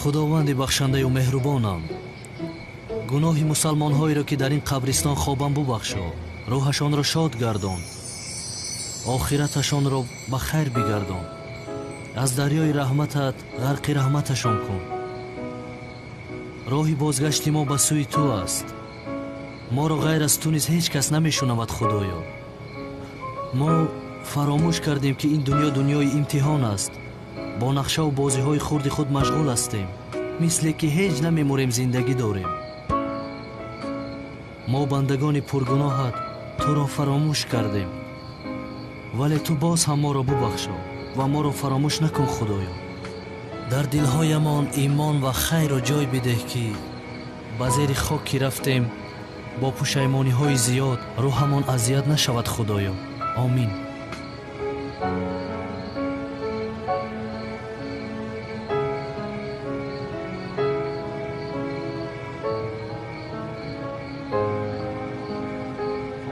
Худованди бахшандаю меҳрубонам, гуноҳи мусалмонҳоеро, ки дар ин қабристон хобам, бубахшо, рӯҳашонро шод гардон, охираташонро ба хайр бигардон, аз дарёи раҳматат ғарқи раҳматашон кун. Роҳи бозгашти мо ба сӯи ту аст. Моро ғайр аз ту низ ҳеҷ кас намешунавад. Худоё, мо фаромӯш кардем, ки ин дунё дунёи имтиҳон аст. Бо нақшаву бозиҳои хурди худ машғул ҳастем, мисле ки ҳеҷ намемурем, зиндагӣ дорем. Мо бандагони пургуноҳат туро фаромӯш кардем, вале ту боз ҳам моро бубахшо ва моро фаромӯш накун. Худоё, дар дилҳоямон имон ва хайрро ҷой бидеҳ, ки ба зери хок ки рафтем, бо пушаймониҳои зиёд рӯҳамон азият нашавад. Худоё, омин.